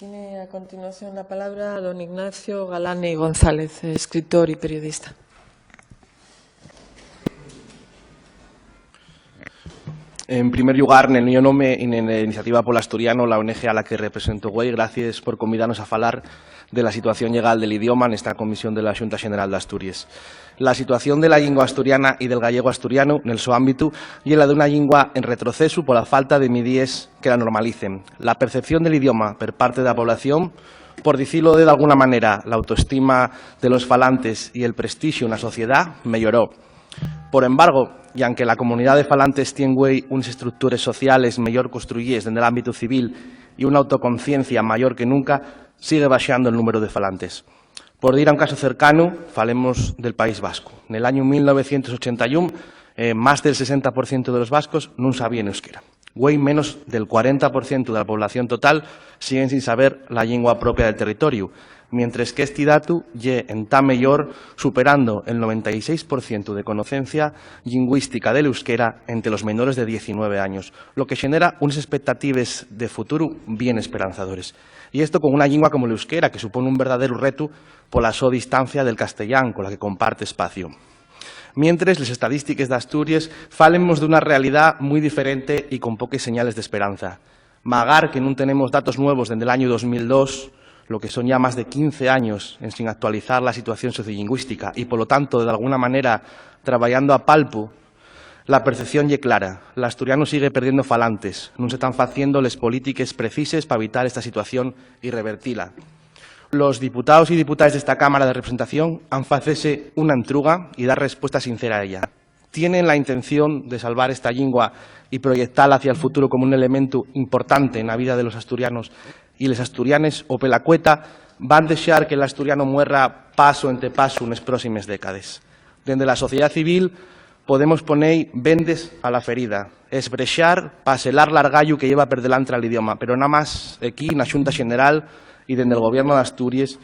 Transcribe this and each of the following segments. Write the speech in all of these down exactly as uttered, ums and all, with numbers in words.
Tiene a continuación la palabra don Ignacio Galani González, escritor y periodista. En primer llugar, nel mio nome y nel de Iniciativa pol Asturiano, la O N G a la que represento güei, gracies por convidanos a falar de la situación llegal del idioma nesta comisión de la Xunta Xeneral d'Asturies. La situación de la llingua asturiana y del gallego asturiano nel so ámbitu ye la d'una llingua en retrocesu pola falta de midíes que la normalicen. La percepción del idioma per parte de la población, por dicilo de dalguna manera, la autoestima de los falantes y el prestixu na sociedá melloró. Por embargo, y anque la comunidá de falantes tien güei unes estructures sociales meyor construyíes dende l'ámbitu civil y una autoconciencia mayor que nunca, sigue baxando el númberu de falantes. Por dir a un caso cercanu, falemos del País Vasco. Nel añu mil novecientos ochenta y un, eh, más del sesenta por cientu de los vascos nun sabíen euskera. Güei, menos del cuarenta por cientu de la población total siguen sin saber la llingua propia del territoriu, mientres que esti datu ye entá meyor, superando el noventa y seis por cientu de conocencia llingüística del euskera ente los menores de diecinueve años, lo que xenera unes espectatives de futuru bien esperanzadores. Y esto con una llingua como l'euskera, que supón un verdaderu retu pola so distancia del castellán, cola que comparte espacio. Mientres, les estadístiques d'Asturies fálenmos d'una realidá mui diferente y con poques señales d'esperanza. Magar que nun tenemos datos nuevos dende l'añu dos mil dos, lo que son yá más de quince años ensin actualizar la situación sociolingüística y, polo tanto, de dalguna manera, trabayando a palpu, la percepción ye clara: l'asturianu sigue perdiendo falantes, nun se tán faciendo les polítiques precises pa evitar esta situación y revertila. Los diputaos y diputaes d'esta Cámara de Representación han facese una entruga y dar respuesta sincera a ella. Tienen la intención de salvar esta llingua y proyectala hacia el futuro como un elementu importante na vida de los asturianos y les asturianes, o pela cueta van dexar que l'asturiano muerra pasu ente pasu nes próximes décades? Dende la sociedá civil podemos poner vendes a la ferida, esbrexar pa selar l'argayu que lleva per delantre al idioma, pero namás equí, na Xunta Xeneral y dende el Gobierno d'Asturies,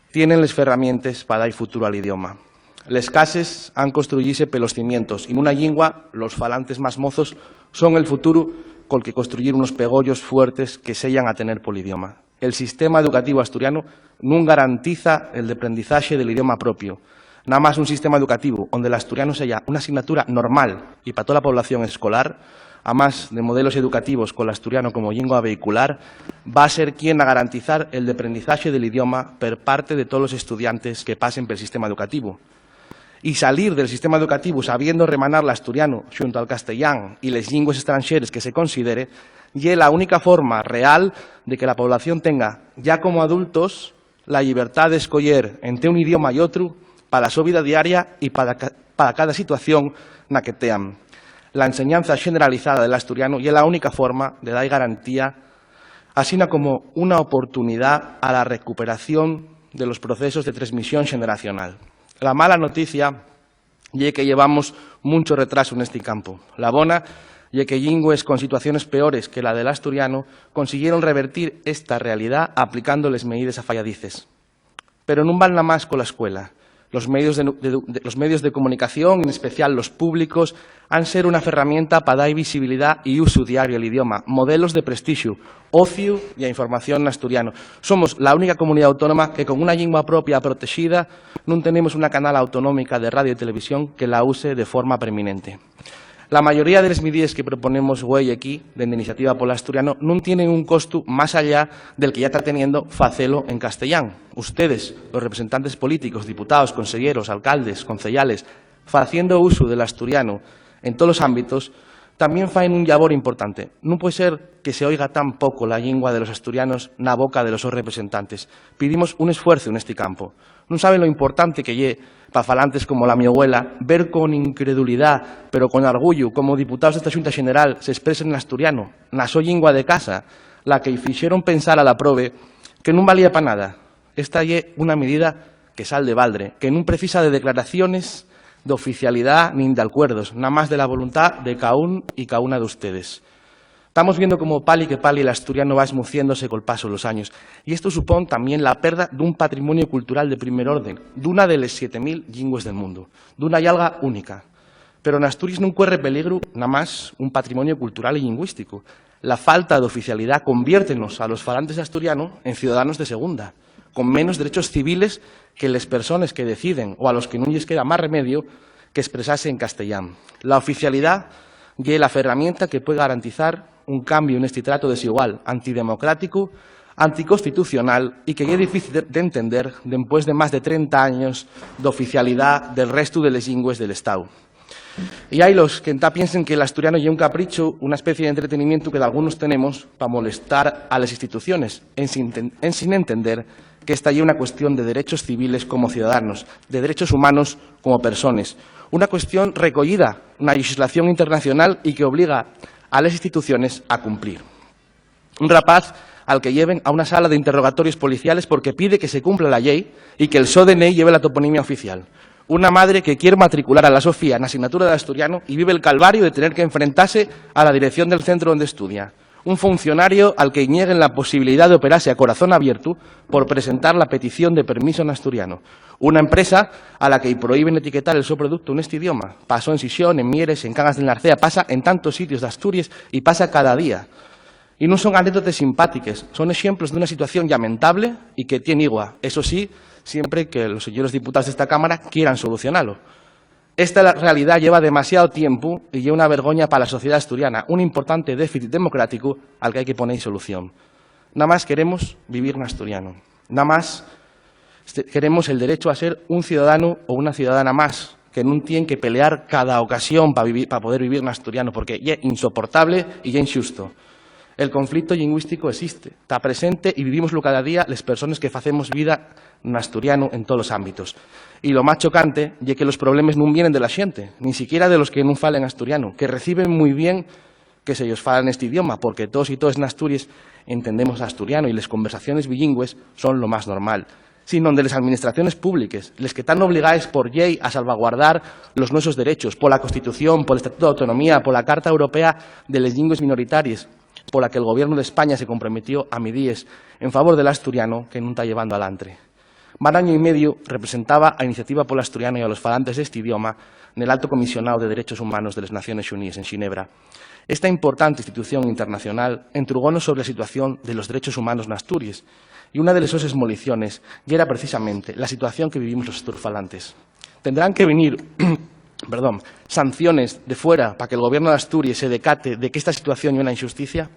tienen les ferramientes pa dar futuro al idioma. Les cases han construyise pelos cimientos, y nuna llingua, los falantes más mozos son el futuru col que construyir unos pegoyos fuertes que seyan a tener pol idioma. El sistema educativo asturiano nun garantiza el deprendizaxe del idioma propio. Namás un sistema educativo onde l'asturianu seya una asignatura normal y pa tola población escolar, amás de modelos educativos col asturianu como llingua vehicular, va ser quien a garantizar el deprendizaxe del idioma per parte de tolos estudiantes que pasen pel sistema educativo. Y salir del sistema educativo sabiendo remanar l'asturianu xunto al castellán y les llingües estranxeres que se considere, ye la única forma real de que la población tenga, ya como adultos, la llibertá d'escoyer ente un idioma y otru pa la so vida diaria y pa ca-, pa cada situación na que tean. La enseñanza xeneralizada del asturianu ye la única forma de dar garantía, asina como una oportunidá a la recuperación de los procesos de tresmisión xeneracional. La mala noticia ye que llevamos muncho retrasu nesti campu. La bona ye que llingües con situaciones peores que la del asturianu consiguieron revertir esta realidá aplicando les medides afayadices. Pero nun val namás cola escuela. Los medios de, de, de, los medios de comunicación, en especial los públicos, han ser una ferramienta pa dar visibilidá y usu diario al idioma, modelos de prestixu, ociu y a información n'asturianu. Somos la única comunidá autónoma que, con una llingua propia protexida, nun tenemos una canal autonómica de radio y televisión que la use de forma preeminente. La mayoría de les midíes que proponemos güei equí, dende Iniciativa pol Asturiano, nun tienen un costu más allá del que yá ta teniendo facelo en castellán. Ustedes, los representantes políticos, diputaos, conselleros, alcaldes, conceyales, faciendo usu del asturiano en tolos ámbitos, tamién faen un llabor importante. Nun pue ser que se oiga tan poco la llingua de los asturianos na boca de los sos representantes. Pidimos un esfuerzu nesti campo. Nun saben lo importante que ye pa falantes como la mio güela ver con incredulidá, pero con arguyu, como diputaos d'esta Xunta Xeneral s'espresen n'asturiano, na so llingua de casa, la que-y fixeron pensar a la probe que nun valía pa nada. Esta ye una midida que sal de baldre, que nun precisa de declaraciones d'oficialidá nin d'alcuerdos, namás de la voluntá de caún y cauna d'ustedes. Tamos viendo cómo, pali que pali, l'asturiano va esmuciéndose col pasu los años, y esto supón tamién la perda d'un patrimoniu cultural de primer orden, d'una de les siete mil llingües del mundu, d'una yalga única. Pero n'Asturies nun cuerre peligru namás un patrimonio cultural y lingüístico. La falta d'oficialidá conviértenos a los falantes d'asturiano en ciudadanos de segunda, con menos derechos civiles que les persones que deciden o a los que nun lles queda más remedio que espresase en castellán. La oficialidá ye la ferramienta que puede garantizar un cambiu nesti trato desigual, antidemocráticu, anticonstitucional y que ye difícil de, d'entender dempués de más de trenta años d'oficialidá del restu de les llingües del Estáu. Y hai los que entá piensen que l'asturiano ye un caprichu, una especie d'entretenimientu que dalgunos tenemos pa molestar a les instituciones, en sin, en sin entender qu'esta ye una cuestión de derechos civiles como ciudadanos, de derechos humanos como persones, una cuestión recoyida na llexislación internacional y que obliga a les instituciones a cumplir. Un rapaz al que lleven a una sala d'interrogatorios policiales porque pide que se cumpla la llei y que'l so D N I lleve la toponimia oficial. Una madre que quier matricular a la so fía na asignatura d'asturiano y vive'l calvariu de tener qu'enfrentase a la dirección del centru onde estudia. Un funcionario al que-y ñeguen la posibilidá d'operase a corazón abiertu por presentar la petición de permiso n'asturiano. Una empresa a la que-y prohíben etiquetar el so productu nesti idioma. Pasó en Xixón, en Mieres, en Cangas de Narcea, pasa en tantos sitios d'Asturies y pasa cada día. Y nun son anécdotes simpátiques, son exemplos d'una situación llamentable y que tien igua, eso sí, siempre que los señores diputaos d'esta Cámara quieran solucionalo. Esta la realidá lleva demasiao tiempu y ye una vergoña pa la sociedá asturiana, un importante déficit democráticu al que hai que poner solución. Namás queremos vivir n'asturiano. Namás este, queremos el derechu a ser un ciudadanu o una ciudadana más, que nun tien que pelear cada ocasión pa vivi-, pa poder vivir n'asturiano, porque ye insoportable y ye inxusto. El conflicto lingüístico existe, ta presente y vivímoslo cada día les persones que facemos vida n'asturiano en tolos ámbitos. Y lo más chocante ye que los problemes nun vienen de la xente, nin siquiera de los que nun falen asturiano, que reciben mui bien que se-yos fala nesti idioma, porque toos y toes n'Asturies entendemos asturiano y les conversaciones bilingües son lo más normal, sinón de les administraciones públiques, les que tán obligaes por llei a salvaguardar los nuesos derechos, pola Constitución, pol Estatutu d'Autonomía, pola Carta Europea de les Llingües Minoritaries, pola que el Gobiernu d'España se comprometió a midíes en favor del asturiano que nun ta llevando alantre. Mar añu y mediu representaba a Iniciativa pol Asturiano y a los falantes d'esti idioma nel Alto Comisionao de Derechos Humanos de les Naciones Xuníes en Xinebra. Esta importante institución internacional entrugonos sobre la situación de los derechos humanos n'Asturies, y una de les sos esmoliciones yera precisamente la situación que vivimos los asturfalantes. Tendrán que venir, perdón, sanciones de fuera pa que el Gobierno d'Asturies se decate de que esta situación ye una inxusticia?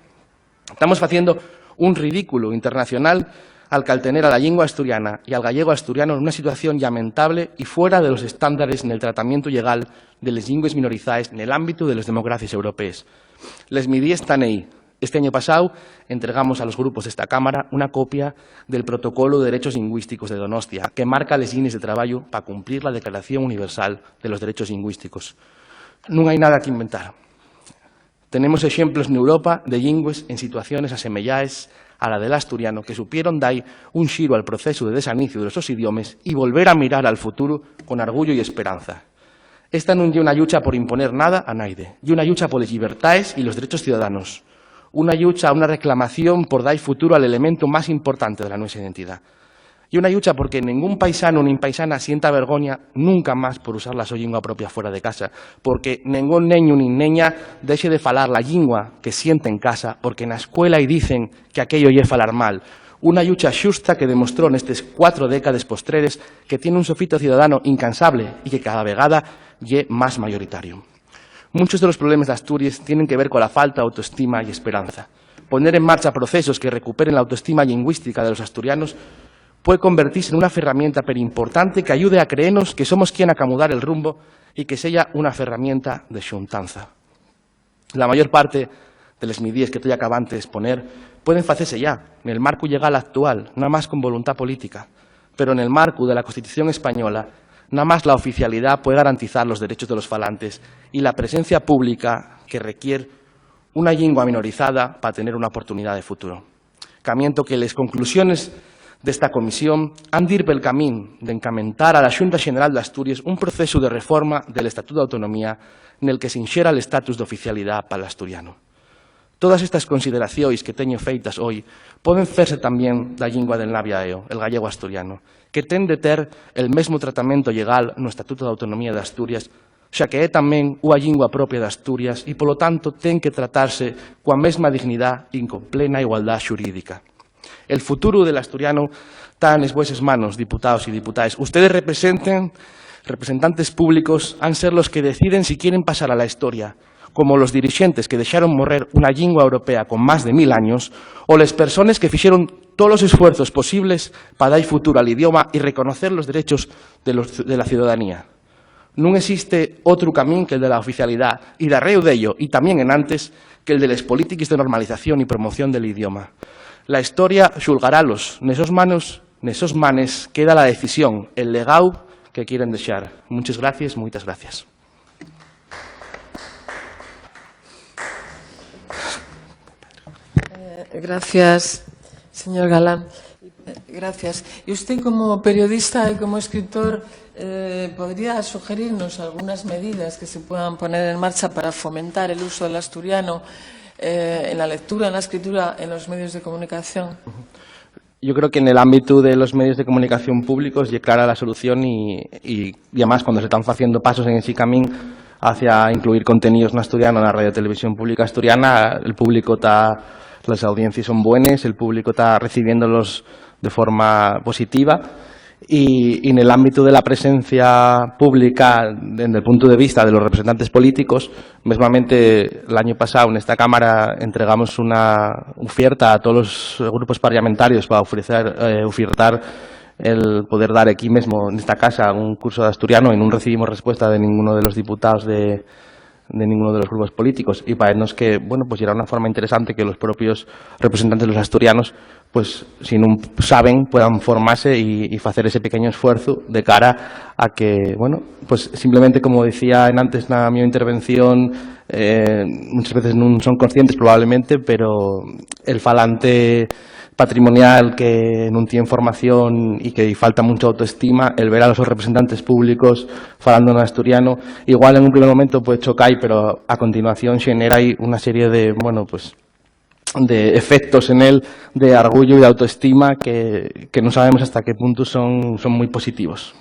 Tamos faciendo un ridículu internacional al caltener a la llingua asturiana y al gallego asturiano nuna situación llamentable y fuera de los estándares nel tratamientu llegal de les llingües minorizaes nel ámbitu de les democracies europees. Les midíes tán ehí. Este añu pasáu entregamos a los grupos d'esta Cámara una copia del Protocolu de Derechos Lingüísticos de Donostia, que marca les llinies de trabayu pa cumplir la Declaración Universal de los Derechos Lingüísticos. Nun hai nada que inventar. Tenemos exemplos n'Europa de llingües en situaciones asemeyaes a la del asturiano que supieron dar un xiru al procesu de desaniciu de los sos idiomes y volver a mirar al futuru con argullu y esperanza. Esta nun ye una llucha por imponer nada a naide, ye una llucha poles llibertaes y los derechos ciudadanos, una llucha, una reclamación por dar futuru al elementu más importante de la nuesa identidá. Ye una llucha porque nengún paisanu nin paisana sienta vergoña nunca más por usar la so llingua propia fuera de casa, porque nengún neñu nin neña dexe de falar la llingua que siente en casa, porque na escuela-y dicen que aquello ye falar mal. Una llucha xusta que demostró nestes cuatro décades postreres que tien un sofito ciudadano incansable y que cada vegada ye más mayoritariu. Munchos de los problemes d'Asturies tienen que ver cola falta d'autoestima y esperanza. Poner en marcha procesos que recuperen la autoestima llingüística de los asturianos puede convertise nuna ferramienta perimportante qu'ayude a creenos que somos quien acamudar el rumbo y que seya una ferramienta de xuntanza. La mayor parte de les midíes que toi acabante d'esponer pueden facese yá nel marcu llegal actual, namás con voluntá política, pero nel marcu de la Constitución española, namás la oficialidá puede garantizar los derechos de los falantes y la presencia pública que requier una llingua minorizada pa tener una oportunidá de futuro. Camiento que les conclusiones d'esta comisión han d'ir pel camín d'encamentar a la Xunta Xeneral d'Asturies un procesu de reforma del Estatutu d'Autonomía nel que s'inxera l'estatus d'oficialidá pal asturianu. Todas estas consideraciones que teño feitas hoi pueden ferse tamién da llingua del naviaeo, el gallego asturiano, que ten de ter el mesmu tratamientu llegal no Estatutu d'Autonomía d'Asturies xa que é tamén ua llingua propia d'Asturias y, polo tanto, ten que tratarse coa mesma dignidá y con plena igualdá xurídica. El futuru del asturianu ta nes vueses manos, diputaos y diputaes. Ustedes representen, representantes públicos, han ser los que deciden si quieren pasar a la historia como los dirixentes que dexaron morrer una llingua europea con más de mil años, o les persones que fixeron tolos esfuerzos posibles pa dar futuru al idioma y reconocer los derechos de los, de la ciudadanía. Nun existe otru camín que el de la oficialidá, y darréu d'ello, y tamién enantes, que el de les polítiques de normalización y promoción del idioma. La historia xulgarálos. Nes sos manos, nes sos manes queda la decisión, el legáu que quieren dexar. Munches gracies, muitas gracies. Eh, gracias, señor Galán. Gracias. Y usted, como periodista y como escritor, eh, ¿podría sugerirnos algunas medidas que se puedan poner en marcha para fomentar el uso del asturiano, eh, en la lectura, en la escritura, en los medios de comunicación? Yo creo que en el ámbito de los medios de comunicación públicos ye clara la solución y, y, y además cuando se están haciendo pasos en ese camín hacia incluir contenidos en asturiano en la radio televisión pública asturiana, el público está, las audiencias son buenas, el público está recibiéndolos de forma positiva y, y en el ámbito de la presencia pública, desde el punto de vista de los representantes políticos, mesmamente l'añu pasáu nesta Cámara entregamos una ufierta a tolos grupos parlamentarios pa ofrecer, eh, ufiertar el poder dar aquí mesmo nesta casa un curso d'asturiano y nun recibimos respuesta de ninguno de los diputaos de, de ninguno de los grupos políticos. Y paénos que, bueno, pues era una forma interesante que los propios representantes de los asturianos, pues si nun saben, puedan formase y, y facer ese pequeño esfuerzo de cara a que, bueno, pues simplemente, como decía enantes na mi intervención, eh, muchas veces nun son conscientes probablemente, pero el falante patrimonial que nun tien formación y que falta mucha autoestima, el ver a los representantes públicos falando en asturiano, igual en un primer momento puede chocar, pero a continuación xenera ahí una serie de, bueno, pues, de efectos en él de orgullo y de autoestima que, que no sabemos hasta qué punto son, son muy positivos.